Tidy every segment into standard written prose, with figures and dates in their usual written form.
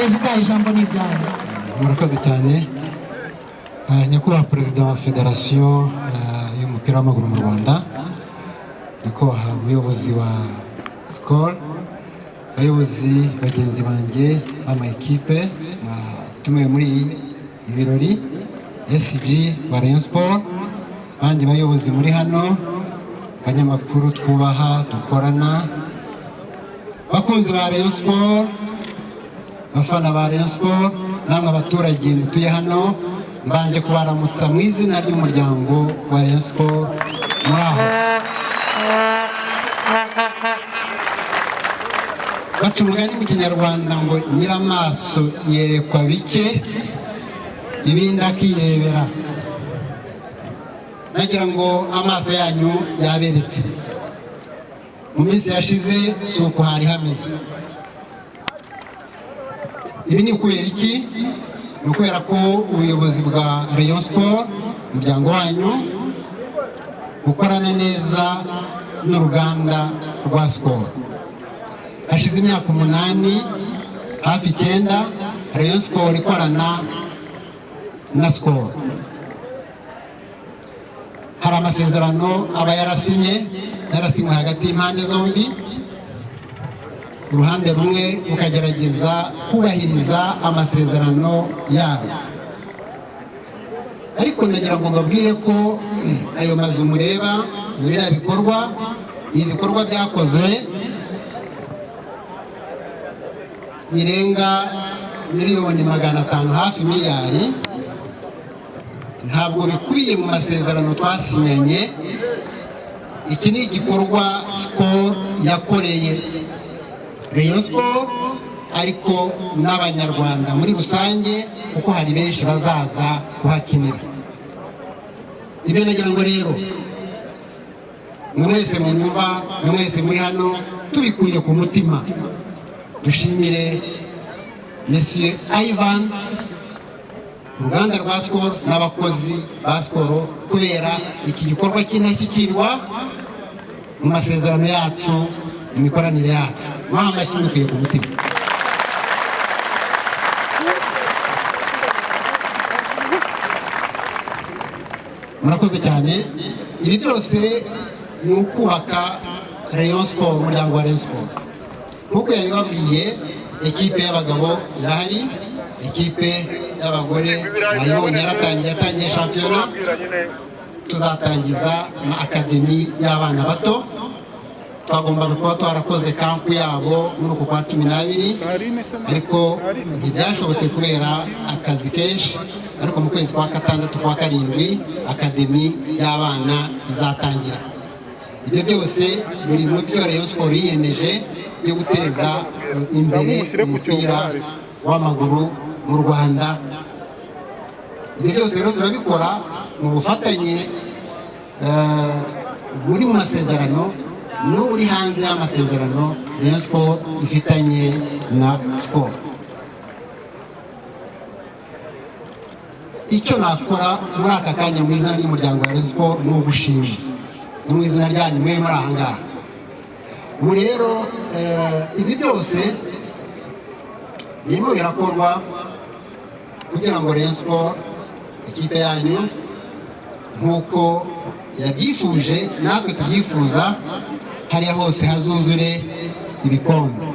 Perezida, ijambo ni iryawe. Murakoze cyane. Nyakubahwa Perezida wa Federasiyo y'umupira w'amaguru mu Rwanda, nyakubahwa umuyobozi wa Skol, abayobozi bagenzi banjye b'ama ekipe batumiwe muri ibirori, SG wa Rayon Sport, abandi bayobozi muri hano, abanyamakuru twubaha dukorana, bakunzi ba Rayon Sport, bafana ba Rayon Sport, namwe abaturage mutuye hano, mbanje kubaramutsa mu izina ry'umuryango wa Rayon Sport. Muri aho baca umugani mu Kinyarwanda ngo nyiramaso yerekwa bike, ibindi akirebera. Nagira ngo amaso yanyu yaberetse. Mu minsi yashize si uko hari hameze. Ibi ni ukubera iki? Ni ukubera ko ubuyobozi bwa Rayon Sport, umuryango wanyu, bukorana neza n'uruganda rwa Skol. Hashize imyaka 8, hafi 9, Rayon Sport ikorana na Skol. Hari amasezerano aba yarasinye, yarasinywe hagati y'impande zombi, uruhande rumwe rukagerageza kubahiriza amasezerano yabo. Ariko ndagira ngo mbabwire ko ayo mazu mureba ni biriya bikorwa, ibi bikorwa byakozwe birenga miliyoni 500, hafi miliyari, ntabwo bikubiye mu masezerano twasinyanye. Iki ni igikorwa Skol yakoreye Rayon Sport, ariko n'Abanyarwanda muri rusange, kuko hari benshi bazaza kuhakinira. Ibyo nagira ngo rero mwe mwese munyumva, mwe mwese muri hano, tubikuye ku mutima dushimire Monsieur Ivan, uruganda rwa Skol n'abakozi ba Skol kubera iki gikorwa cy'indashyikirwa mu masezerano yacu, mu mikoranire yacu. Muha amashyi mubikuye ku mutima. Murakoze cyane. Ibi byose ni ukubaka Rayon Sport, umuryango wa Rayon Sport. Nk'uko yabibabwiye, ekipe y'abagabo irahari, ekipe y'abagore nayibonye yaratangiye, yatangiye shampiyona. Tuzatangiza na academy y'abana bato. Twagombaga kuba twarakoze camp yabo muri uku kwa 12, ariko ntibyashobotse kubera akazi kenshi. Ariko mu kwezi kwa gatandatu, kwa karindwi, academy y'abana izatangira. Ibyo byose biri mu byo Rayon Sport yiyemeje byo guteza imbere umupira w'amaguru mu Rwanda. Ibyo byose rero turabikora mu bufatanye buri mu masezerano n'uri hanze y'amasezerano Rayon Sport ifitanye na Skol. Icyo nakora muri aka kanya mu izina ry'umuryango wa Rayon Sport ni ugushima, no mu izina ryanyu mwe muri aha ngaha. Ubu rero ibi byose birimo birakorwa kugira ngo Rayon Sport, ikipe yanyu, nk'uko yabyifuje natwe tubyifuza, hariya hose hazuzure ibikombe.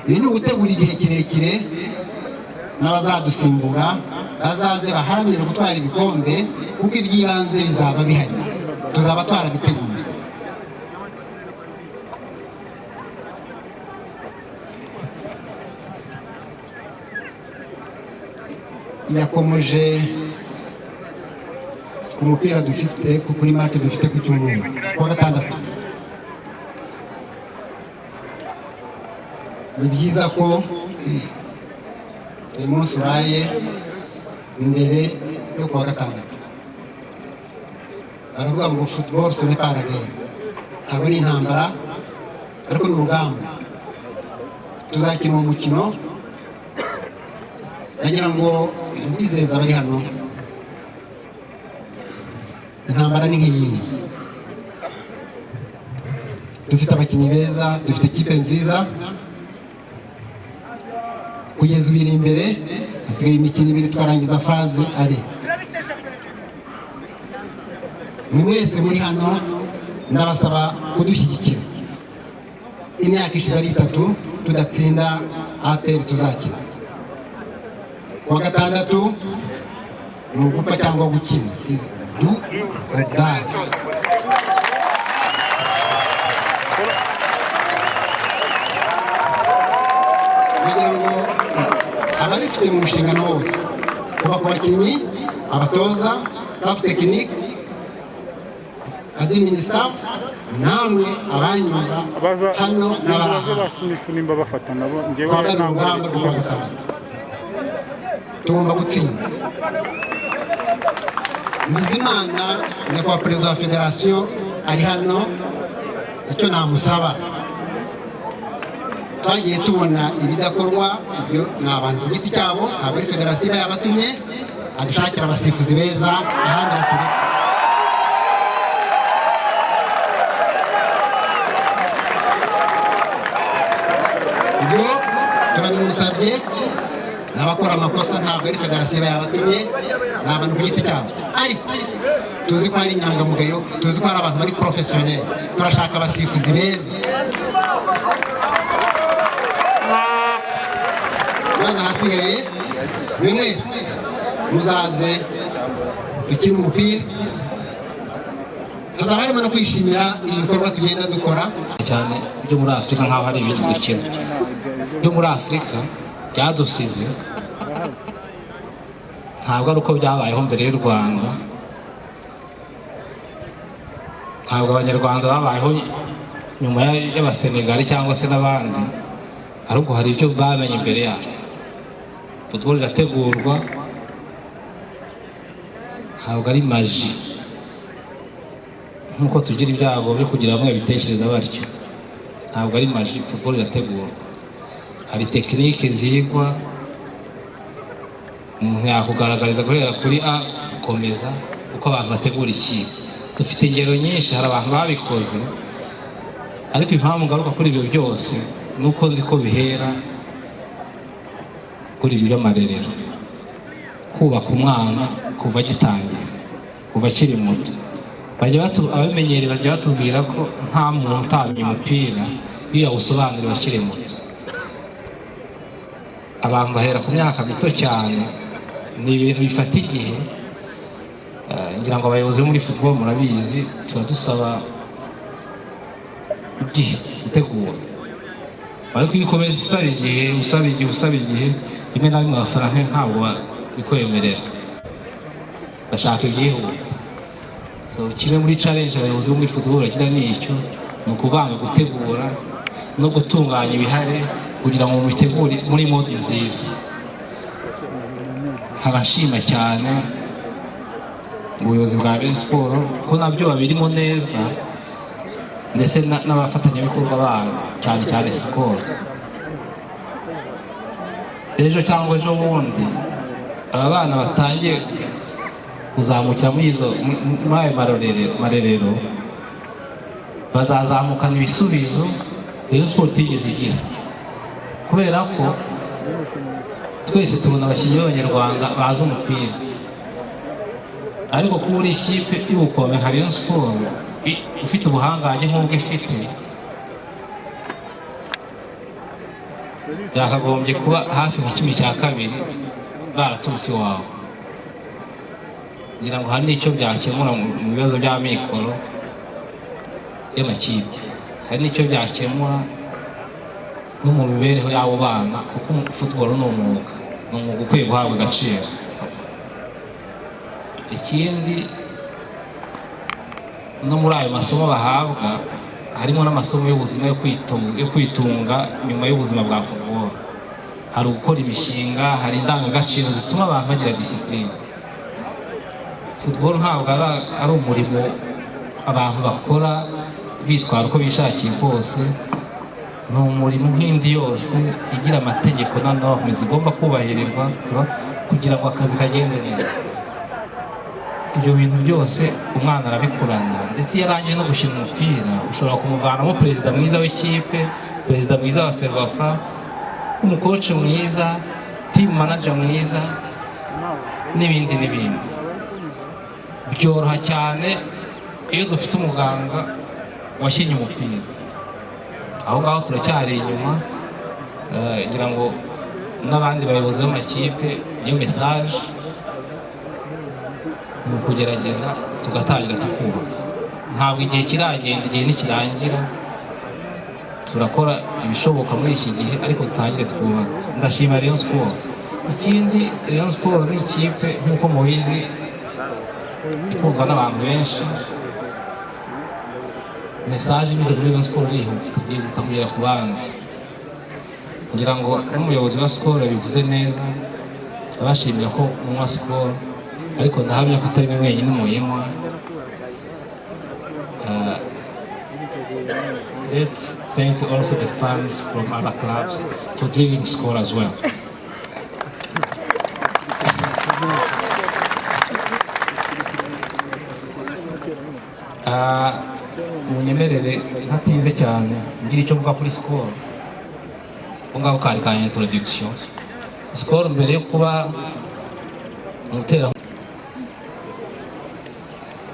Ibi ni ugutegura igihe kirekire, n'abazadusimbura bazaze baharanire gutwara ibikombe, kuko iby'ibanze bizaba bihari, tuzaba twarabiteguye. Yakomoje ku mupira dufite kuri match dufite ku cyumweru, kuwa gatandatu. Ni byiza ko uyu munsi uraye mbere yo kuwa gatandatu. Baravuga ngo football ce n'est pas la guerre, ntabwo ari intambara, ariko ni urugamba. Tuzakina uwo mukino. Nagira ngo ndizeza abari hano, intambara ni nk'iyi. Dufite abakinnyi beza, dufite ikipe nziza. Kugeza ibiri imbere, hasigaye imikino 2 twarangiza phase aller. Mwe mwese muri hano, ndabasaba kudushyigikira. Imyaka ishize ari 3 tudatsinda APR. Tuzakina kuwa gatandatu, ni ugupfa cyangwa gukina, it is do or die. Kugira ngo ababifite mu nshingano bose, kuva ku bakinnyi, abatoza, staff technique, admin staff, namwe abanyumva Abaza hano n'abari abaza ahandi, ba Sinifu nimba bafata nabo, njyewe twambaye ntabwo urugamba rwo kuwa gatandatu, tugomba gutsinda. Bizimana, nyakubahwa perezida wa federasiyo, ari hano. Icyo namusaba, twagiye tubona ibidakorwa, ibyo ni abantu ku giti cyabo, ntabwo ari federasiyo iba yabatumye. Adushakira abasifuzi beza, ahandi batureka. Ibyo turabimusabye. N'abakora amakosa, ntabwo ari federasiyo iba yabatumye, ni abantu ku giti cyabo, ariko tuzi ko hari inyangamugayo, tuzi ko hari abantu bari professionnel. Turashaka abasifuzi beza, maze ahasigaye buri mwese muzaze dukine umupira. Hazaba harimo no kwishimira ibikorwa tugenda dukora. Cyane byo muri Afurika, nk'aho hari ibindi dukina byo muri Afurika byadusize. Ntabwo ari uko byabayeho mbere y'u Rwanda, ntabwo Abanyarwanda babayeho nyuma y'Abasenegali cyangwa se n'abandi, ahubwo hari ibyo bamenye imbere yacu. Football irategurwa, ntabwo ari magie nk'uko tugira ibyago byo kugira bamwe babitekereza batyo. Ntabwo ari magie, football irategurwa, hari technique zigwa, umuntu yakugaragariza guhera kuri A gukomeza uko abantu bategura ikipe. Dufite ingero nyinshi, hari abantu babikoze, ariko impamvu ngaruka kuri ibyo byose ni uko nzi ko bihera kuri ibyo by'amarerero, kubaka umwana kuva agitangira, kuva akiri muto. Ababimenyereye bajya batubwira ko nta muntu utamenya umupira iyo yawusobanuriwe akiri muto. Abantu bahera ku myaka mito cyane, ni ibintu bifata igihe. Ngira ngo abayobozi bo muri football murabizi, tuba dusaba igihe gutegura, ariko iyo ukomeza usaba igihe, usaba igihe, usaba igihe, rimwe na rimwe abafana ntabwo bikwemerera, bashaka ibyihuta. So kimwe muri challenge abayobozi bo muri football bagira ni icyo, ni ukuvanga gutegura no gutunganya ibihari kugira ngo mubitegure muri mode nziza. Nkaba nshima cyane ubuyobozi bwa Rayon Sport ko nabyo babirimo neza, ndetse n'abafatanyabikorwa bayo, cyane cyane Skol. Ejo cyangwa ejo bundi aba bana batangiye kuzamukira muri ayo marerero bazazamukana ibisubizo Rayon Sport itigeze igira, kubera ko twese tubona abakinnyi b'Abanyarwanda bazi umupira, ariko kuba uri ikipe y'ubukombe nka Rayon Sport, ifite ubuhangange nk'ubwo ifite, byakagombye kuba hafi nka 1/2 baraturutse iwawe. Ngira ngo hari n'icyo byakemura mu bibazo by'amikoro y'amakipe, hari n'icyo byakemura no mu mibereho y'abo bana, kuko football ni umwuga, ni umwuga ukwiye guhabwa agaciro. Ikindi, no muri ayo masomo bahabwa harimo n'amasomo y'ubuzima, yo kwitunga nyuma y'ubuzima bwa football. Hari ugukora imishinga, hari indangagaciro zituma abantu bagira discipline. Football ntabwo ari umurimo abantu bakora bitwara uko bishakiye kose, ni umurimo nk'indi yose igira amategeko na normes zigomba kubahirizwa kugira ngo akazi kagende neza. Ibyo bintu byose umwana arabikurana, ndetse iyo arangije no gukina umupira ushobora kumuvanamo perezida mwiza w'ikipe, perezida mwiza wa FERWAFA. Umucoach mwiza, team manager mwiza n'ibindi n'ibindi byoroha cyane iyo dufite umuganga wakinnye umupira. Aho ngaho turacyari inyuma. Ngira ngo n'abandi bayobozi b'amakipe, niyo message, ni ukugerageza tugatangira tukubaka. Ntabwo igihe kiragenda, igihe nikirangira turakora ibishoboka muri iki gihe, ariko dutangire twubake. Ndashima Rayon Sport. Ikindi, Rayon Sport ni ikipe, nk'uko mubizi, ikundwa n'abantu benshi. Message inyuze muri Rayon Sport irihuta, yihuta kugera ku bandi. Ngira ngo n'umuyobozi wa Skol yabivuze neza, abashimira ko munywa Skol, ariko ndahamya ko atari mwe mwenyine muyinywa. Let's thank also the fans from other clubs for drinking Skol as well. Munyemerere ntatinze cyane ngira icyo mvuga kuri Skol. Ako ngako kari ka introduction. Skol mbere yo kuba umutera,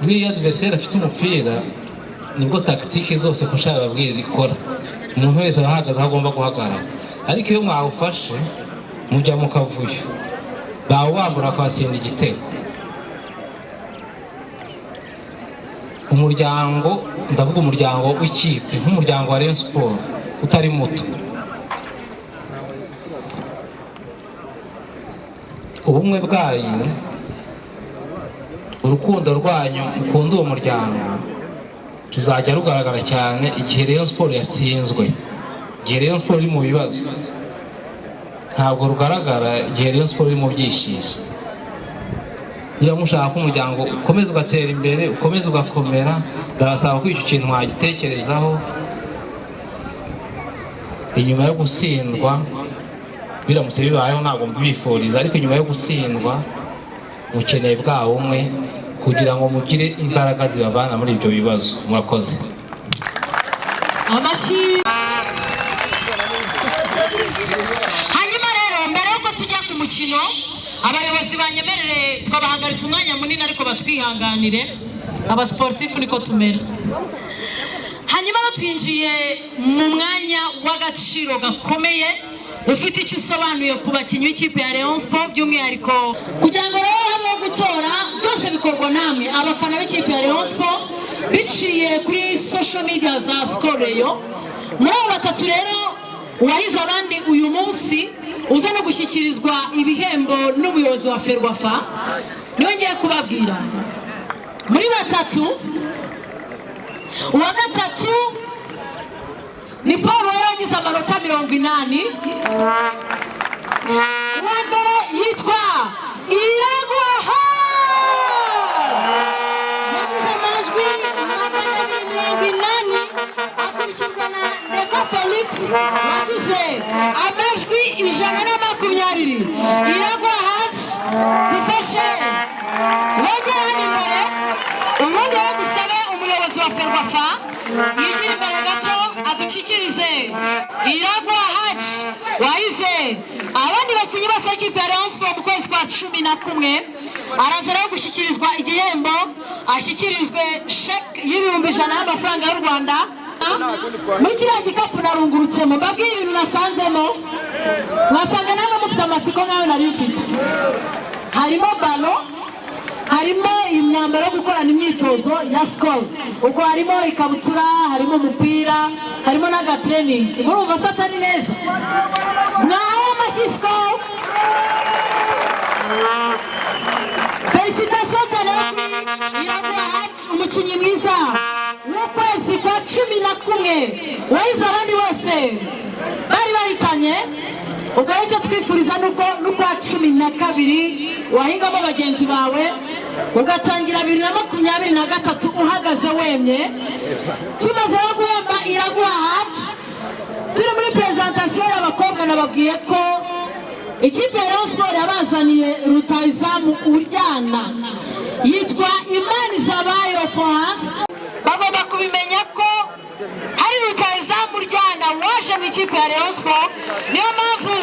buriya adversaire afite umupira nibwo tactique zose ko nshaka babwiye zikora, umuntu wese aba ahagaze aho agomba guhagarara. Ariko iyo mwawufashe mujya mu kavuyo, bawubambura bakabatsinda igitego. Umuryango, ndavuga umuryango w'ikipe nk'umuryango wa Rayon Sport utari muto, ubumwe bwanyu, urukundo rwanyu mukunda uwo muryango tuzajya rugaragara cyane igihe Rayon Sport yatsinzwe. Igihe Rayon Sport iri mu bibazo ntabwo rugaragara, igihe Rayon Sport iri mu byishimo. Niba mushaka ko umuryango ukomeza ugatera imbere, ukomeza ugakomera, ndabasaba ko icyo kintu mwagitekerezaho. Inyuma yo gutsindwa, biramutse bibayeho, ntabwo mbibifuriza, ariko inyuma yo gutsindwa mukeneye bwa bumwe kugira ngo mugire imbaraga zibavana muri ibyo bibazo. Murakoze. Amashyi. Hanyuma rero, mbere yuko tujya ku mukino, abayobozi banyemerere, twabahagaritse umwanya munini ariko batwihanganire, abasportifs niko tumera. Hanyuma rero twinjiye mu mwanya w'agaciro gakomeye ufite icyo usobanuye ku bakinnyi b'ikipe ya Rayon Sport by'umwihariko. Kugira ngo rero habeho gutora, byose bikorwa namwe abafana b'ikipe ya Rayon Sport biciye kuri social media za Skol Rayon. Muri abo batatu rero, uwahize abandi uyu munsi uza no gushyikirizwa ibihembo n'ubuyobozi wa FERWAFA niwe ngiye kubabwira. Muri batatu, uwa gatatu ni Paul wari wagize amanota 80. Uwa mbere yitwa Iragwa Haji, yagize amajwi 280, akurikirwa na Ndekwe Felix wagize amajwi 120. Iragwa Haji, dufashe wegere hano imbere, ubundi rero dusabe umuyobozi wa FERWAFA yigira imbere gato adushyikirize Iragwa Haji wahize abandi bakinnyi bose b'ikipe ya Rayon Sport mu kwezi kwa 11. Araza rero gushyikirizwa igihembo, ashyikirizwe sheke y'100,000 y'amafaranga y'u Rwanda. Muri kiriya gikapu narungurutsemo, mbabwire ibintu nasanzemo, mwasanga namwe mufite amatsiko nk'ayo nari mfite. Harimo ballon, harimo imyambaro yo gukorana imyitozo ya Skol, ubwo harimo ikabutura, harimo umupira, harimo n'agatreningi. Murumva se atari neza? Mwahawe amashyi Skol. Félicitations cyane Iraguha Haji, umukinnyi mwiza w'ukwezi kwa 11, wahize abandi bose bari bahitanye. Ubwo rero icyo twifuriza ni uko n'ukwa 12 wahingamo bagenzi bawe, ugatangira 2023 uhagaze wemye. Tumaze no guhemba Iraguha Haji, turi muri présentation y'abakobwa, nababwiye ko ikipe ya Rayon Sport yabazaniye rutahizamu uryana, yitwa Imanizabayo Florence. Bagomba kubimenya ko hari rutahizamu. Muryana waje mu ikipe ya Rayon Sport. Niyo mpamvu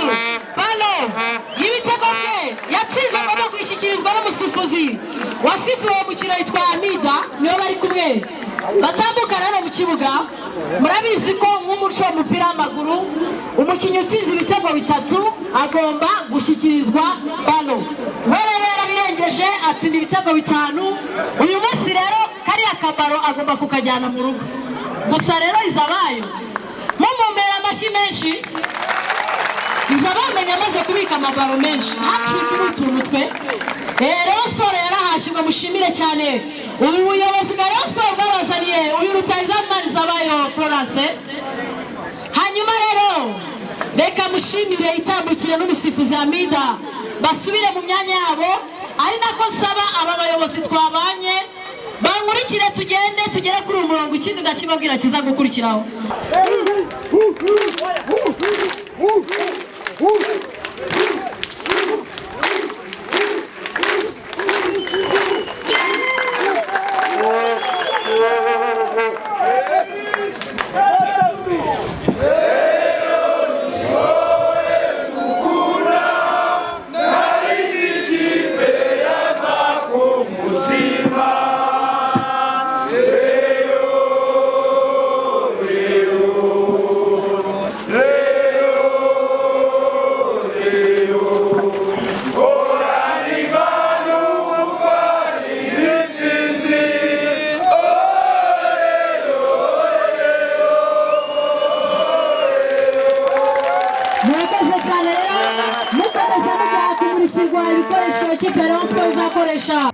ballon y'ibitego bye yatsinze agomba kuyishyikirizwa n'umusifuzi wasifuye uwo mukino, yitwa Amida, niyo bari kumwe batambuka rero mu kibuga. Murabizi ko nk'umuco w'umupira w'amaguru, umukinnyi utsinze ibitego bitatu agomba gushyikirizwa ballon. We rero yarabirengeje, atsinda ibitego 5. Uyu munsi rero kariya kabaro agomba kukajyana mu rugo. Gusa rero Izabayo mumumbera amashyi menshi. Izabayo menya amaze kubika amabaro menshi, hat-trick ni utuntu twe. Rayon Sport yarahashye, ngo mushimire cyane ubu buyobozi bwa Rayon Sport bwabazaniye uyu rutahizamu Manizabayo Florence. Hanyuma rero reka mushimire itambukire n'umusifuzi Hamida basubire mu myanya yabo, ari nako nsaba aba bayobozi twabanye bankurikire, tugende tugere kuri uyu murongo. Ikindi ndakibabwira kiza gukurikiraho. Murakoze cyane. Rero mukomeza mujya kumurikirwa ibikoresho ikipe ya Rayon Sport izakoresha.